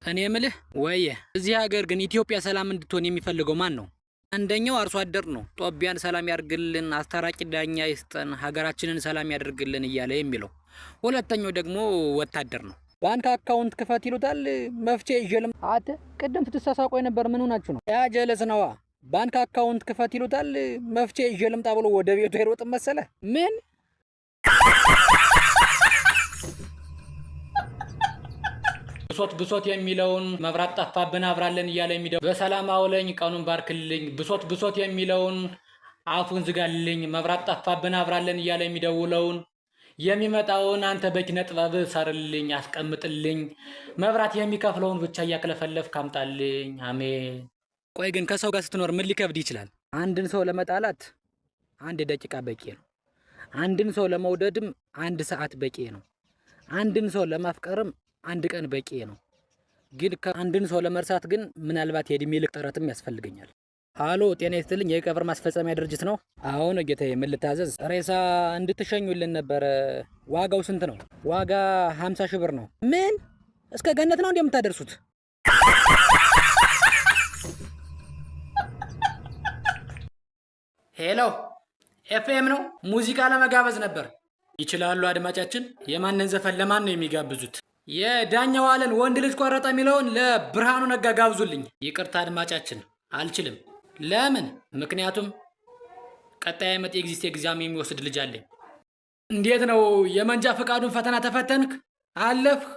እኔ የምልህ ወየ፣ እዚህ ሀገር ግን ኢትዮጵያ ሰላም እንድትሆን የሚፈልገው ማን ነው? አንደኛው አርሶ አደር ነው። ጦቢያን ሰላም ያርግልን፣ አስታራቂ ዳኛ ይስጠን፣ ሀገራችንን ሰላም ያደርግልን እያለ የሚለው። ሁለተኛው ደግሞ ወታደር ነው። ባንክ account ክፈት ይሉታል። መፍቼ ይዤልም አተ ቅድም ስትሳሳቁ የነበር ምን ሆናችሁ ነው? ያ ጀለስ ነዋ። ባንክ account ክፈት ይሉታል። መፍቼ ይዤ ልምጣ ብሎ ወደ ቤቱ አይሮጥም መሰለ። ምን ብሶት ብሶት የሚለውን መብራት ጠፋብን አብራለን እያለ የሚደው በሰላም አውለኝ ቀኑን ባርክልኝ። ብሶት ብሶት የሚለውን አፉን ዝጋልኝ። መብራት ጠፋብን አብራለን እያለ የሚደውለውን የሚመጣውን አንተ በኪነ ጥበብ ሰርልኝ፣ አስቀምጥልኝ። መብራት የሚከፍለውን ብቻ እያክለፈለፍ ካምጣልኝ። አሜን። ቆይ ግን ከሰው ጋር ስትኖር ምን ሊከብድ ይችላል? አንድን ሰው ለመጣላት አንድ ደቂቃ በቂ ነው። አንድን ሰው ለመውደድም አንድ ሰዓት በቂ ነው። አንድን ሰው ለማፍቀርም አንድ ቀን በቂ ነው። ግን ከአንድን ሰው ለመርሳት ግን ምናልባት የእድሜ ልክ ጥረትም ያስፈልገኛል። ሃሎ፣ ጤና ይስጥልኝ። የቀብር ማስፈጸሚያ ድርጅት ነው? አሁን ጌታዬ፣ ምን ልታዘዝ? ሬሳ እንድትሸኙልን ነበረ። ዋጋው ስንት ነው? ዋጋ 50 ሺህ ብር ነው። ምን? እስከ ገነት ነው እንደምታደርሱት? Hello፣ ኤፍኤም ነው። ሙዚቃ ለመጋበዝ ነበር። ይችላሉ አድማጫችን። የማንን ዘፈን ለማን ነው የሚጋብዙት? የዳኛው አለን ወንድ ልጅ ቆረጠ የሚለውን ለብርሃኑ ነጋ ጋብዙልኝ። ይቅርታ አድማጫችን፣ አልችልም። ለምን? ምክንያቱም ቀጣይ ዓመት የ exit exam የሚወስድ ልጅ አለኝ። እንዴት ነው የመንጃ ፈቃዱን ፈተና ተፈተንክ? አለፍህ?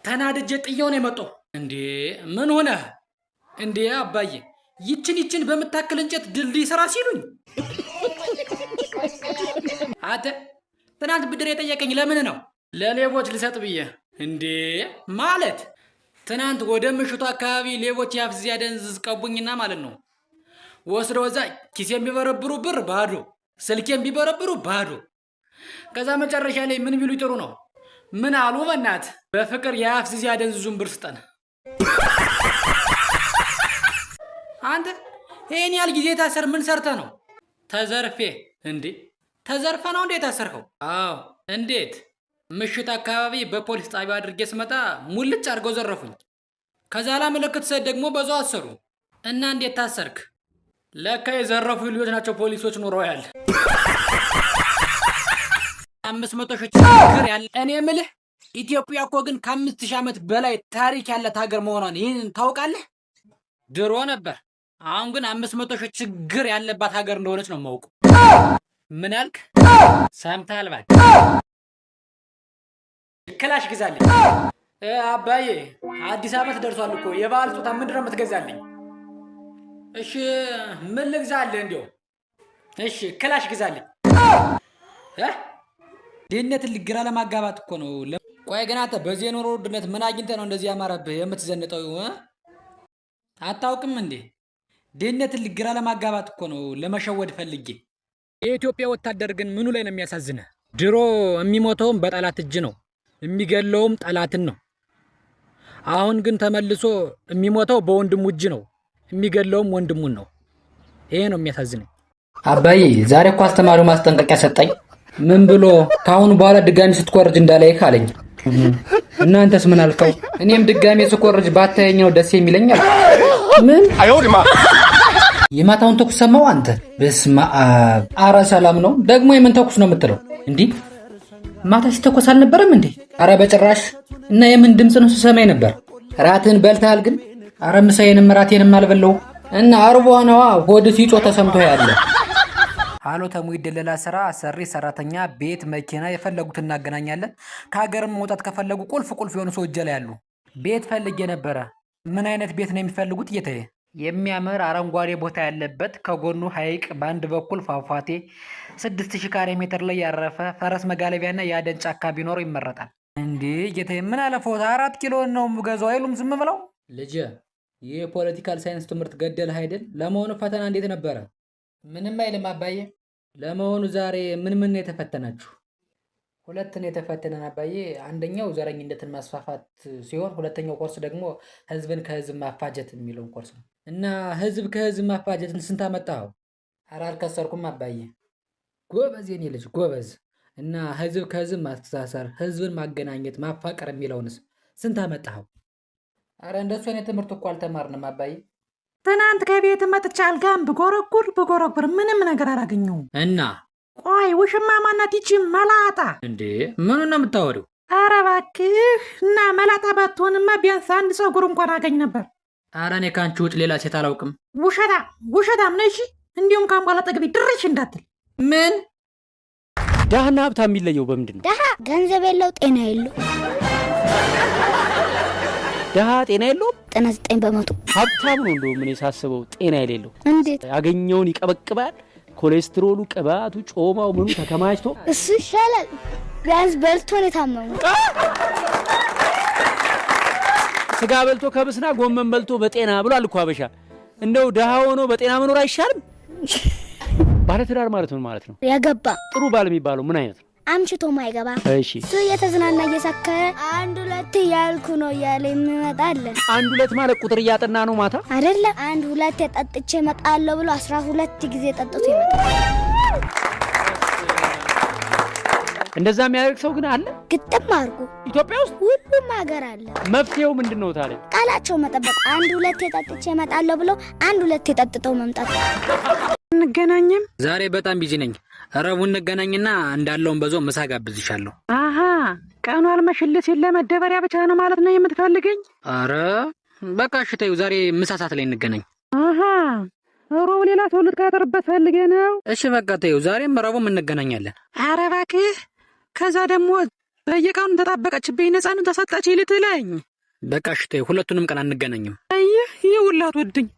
ተናድጄ ጥየው ነው የመጣሁ። እንዴ ምን ሆነህ? እንዴ አባዬ፣ ይችን ይችን በምታክል እንጨት ድልድይ ስራ ሲሉኝ። አንተ ትናንት ብድር የጠየቀኝ ለምን ነው? ለሌቦች ልሰጥ ብዬ። እንዴ ማለት ትናንት ወደ ምሽቱ አካባቢ ሌቦች ያፍዝ ያደንዝዝ ቀቡኝና ማለት ነው ወስደው እዛ ኪሴን ቢበረብሩ ብር ባዶ፣ ስልኬን ቢበረብሩ ባዶ። ከዛ መጨረሻ ላይ ምን ቢሉ ጥሩ ነው? ምን አሉ? በእናት በፍቅር የአፍዝ ያደንዝዙን ብር ስጠን። አንተ ይህን ያህል ጊዜ ታሰር ምን ሰርተ ነው? ተዘርፌ። እንዴ ተዘርፈ ነው እንዴ ታሰርከው? አዎ። እንዴት? ምሽት አካባቢ በፖሊስ ጣቢያ አድርጌ ስመጣ ሙልጭ አድርገው ዘረፉኝ። ከዛ ላመለክት ሰት ደግሞ በዛው አሰሩ። እና እንዴት ታሰርክ? ለካ የዘረፉ ልጆች ናቸው ፖሊሶች ኖረው ያለ 500 ሺህ ችግር ያለ። እኔ የምልህ ኢትዮጵያ እኮ ግን ከ5000 ዓመት በላይ ታሪክ ያላት ሀገር መሆኗን ይህን ታውቃለህ? ድሮ ነበር። አሁን ግን 500 ሺህ ችግር ያለባት ሀገር እንደሆነች ነው የማውቀው። ምን አልክ? ሰምተሃል? እባክህ ክላሽ ግዛልኝ። አባዬ አዲስ ዓመት ደርሷል እኮ የበዓል ስጦታ ምንድን ነው የምትገዛልኝ? እሺ ምን ልግዛልህ? እንዲያው እሺ ክላሽ ግዛልኝ። ድህነትን ግራ ለማጋባት እኮ ነው። ቆይ ግን አንተ በዚህ የኑሮ ውድነት ምን አግኝተህ ነው እንደዚህ ያማረብህ የምትዘንጠው? አታውቅም እንዴ? ድህነትን ግራ ለማጋባት እኮ ነው፣ ለመሸወድ ፈልጌ። የኢትዮጵያ ወታደር ግን ምኑ ላይ ነው የሚያሳዝንህ? ድሮ የሚሞተውም በጠላት እጅ ነው፣ የሚገለውም ጠላትን ነው። አሁን ግን ተመልሶ የሚሞተው በወንድሙ እጅ ነው፣ የሚገለውም ወንድሙን ነው። ይሄ ነው የሚያሳዝነኝ። አባዬ ዛሬ እኮ አስተማሪው ማስጠንቀቂያ ሰጠኝ። ምን ብሎ? ከአሁን በኋላ ድጋሚ ስትኮርጅ እንዳላይህ አለኝ። እናንተስ ምን አልከው? እኔም ድጋሚ ስኮርጅ ባታየኝ ነው ደስ የሚለኝ አልኩ። ምን የማታውን ተኩስ ሰማው አንተ? በስመ አብ! አረ ሰላም ነው። ደግሞ የምን ተኩስ ነው የምትለው? እንዲህ ማታ ሲተኮስ አልነበረም እንዴ? አረ በጭራሽ። እና የምን ድምፅ ነው ስሰማኝ ነበር? ራትህን በልተሃል ግን? አረ ምሳዬንም ራቴንም አልበላሁም። እና አርቦ ነዋ ሆድ ሲጮህ ተሰምቶ ያለ። አሎ ተሙ ይደለላ ስራ አሰሪ ሰራተኛ፣ ቤት፣ መኪና የፈለጉት እናገናኛለን። ከሀገርም መውጣት ከፈለጉ ቁልፍ ቁልፍ የሆኑ ሰው እጀ ላይ ያሉ። ቤት ፈልጌ ነበረ። ምን አይነት ቤት ነው የሚፈልጉት ጌታዬ? የሚያምር አረንጓዴ ቦታ ያለበት ከጎኑ ሐይቅ በአንድ በኩል ፏፏቴ 6000 ካሬ ሜትር ላይ ያረፈ ፈረስ መጋለቢያና የአደን ጫካ ቢኖረው ይመረጣል። እንዴ ጌታዬ ምን አለፈዎት? 4 ኪሎ ነው የምገዛው አይሉም ዝም ብለው። ልጄ ይህ የ political science ትምህርት ገደልህ አይደል? ለመሆኑ ፈተና እንዴት ነበረ? ምንም አይልም አባዬ። ለመሆኑ ዛሬ ምን ምን ነው የተፈተናችሁ? ሁለት ነው የተፈተነን አባዬ። አንደኛው ዘረኝነትን ማስፋፋት ሲሆን ሁለተኛው ኮርስ ደግሞ ህዝብን ከህዝብ ማፋጀት የሚለውን ኮርስ ነው። እና ህዝብ ከህዝብ ማፋጀትን ስንት አመጣኸው? ኧረ አልከሰርኩም አባዬ። ጎበዝ የኔ ልጅ ጎበዝ። እና ህዝብ ከህዝብ ማስተሳሰር፣ ህዝብን ማገናኘት፣ ማፋቀር የሚለውንስ ስንት አመጣኸው? አረ እንደሱ አይነት ትምህርት እኮ አልተማርንም አባዬ። ትናንት ከቤት መጥቼ አልጋን ብጎረጉር ብጎረጉር ምንም ነገር አላገኘሁም። እና ቆይ ውሽማ ማናት ይቺ መላጣ? እንዴ ምኑ ነው የምታወሪው? ኧረ እባክህ እና መላጣ ባትሆንማ ቢያንስ አንድ ፀጉር እንኳን አገኝ ነበር። አረ እኔ ከአንቺ ውጭ ሌላ ሴት አላውቅም። ውሸታም ውሸታም ነሽ። እንዲሁም ካምቧላ ጠግቢ ድርሽ እንዳትል። ምን ድሃና ሀብታም የሚለየው በምንድን ነው? ደሃ ገንዘብ የለው፣ ጤና የለው። ድሃ ጤና የለውም። 99%። ሀብታም ነው እንደውም እኔ ሳስበው ጤና የሌለው። እንዴት? ያገኘውን ይቀበቅባል። ኮሌስትሮሉ፣ ቅባቱ፣ ጮማው ምኑ ተከማችቶ እሱ ይሻላል። ቢያንስ በልቶ ነው የታመመው። ስጋ በልቶ ከብስና ጎመን በልቶ በጤና ብሏል እኮ ሀበሻ። እንደው ድሃ ሆኖ በጤና መኖር አይሻልም? ባለትዳር ማለት ምን ማለት ነው? ያገባ። ጥሩ ባል የሚባለው ምን አይነት ነው? አምሽቶ ማይገባ። እሺ። እሱ እየተዝናና እየሰከረ አንድ ሁለት እያልኩ ነው እያለ የሚመጣ አለ። አንድ ሁለት ማለት ቁጥር እያጠና ነው ማታ? አይደለም፣ አንድ ሁለት የጠጥቼ እመጣለሁ ብሎ 12 ጊዜ ጠጥቶ ይመጣል። እንደዛ የሚያደርግ ሰው ግን አለ። ግጥም አድርጎ። ኢትዮጵያ ውስጥ? ሁሉም ሀገር አለ። መፍትሄው ምንድን ነው ታዲያ? ቃላቸው መጠበቅ። አንድ ሁለት የጠጥቼ እመጣለሁ ብሎ አንድ ሁለት የጠጥተው መምጣት። እንገናኝም? ዛሬ በጣም busy ነኝ። ረቡዕ እንገናኝና እንዳለውን በዞ ምሳ ጋብዝሻለሁ። አሃ፣ ቀኑ አልመሽልህ ሲል ለመደበሪያ ብቻ ነው ማለት ነው የምትፈልገኝ? አረ በቃ እሺ ተይው፣ ዛሬ ምሳ ሰዓት ላይ እንገናኝ። አሃ፣ ሮብ ሌላ ሰው ልትቀጥርበት ፈልገህ ነው? እሺ በቃ ተይው፣ ዛሬም ረቡዕም እንገናኛለን። ኧረ እባክህ፣ ከዛ ደግሞ በየቀኑ ተጣበቀችብኝ ነፃነት ተሰጠች ልትለኝ። በቃ እሺ ተይው፣ ሁለቱንም ቀን አንገናኝም። አየህ፣ ይኸውልህ አትወድኝ።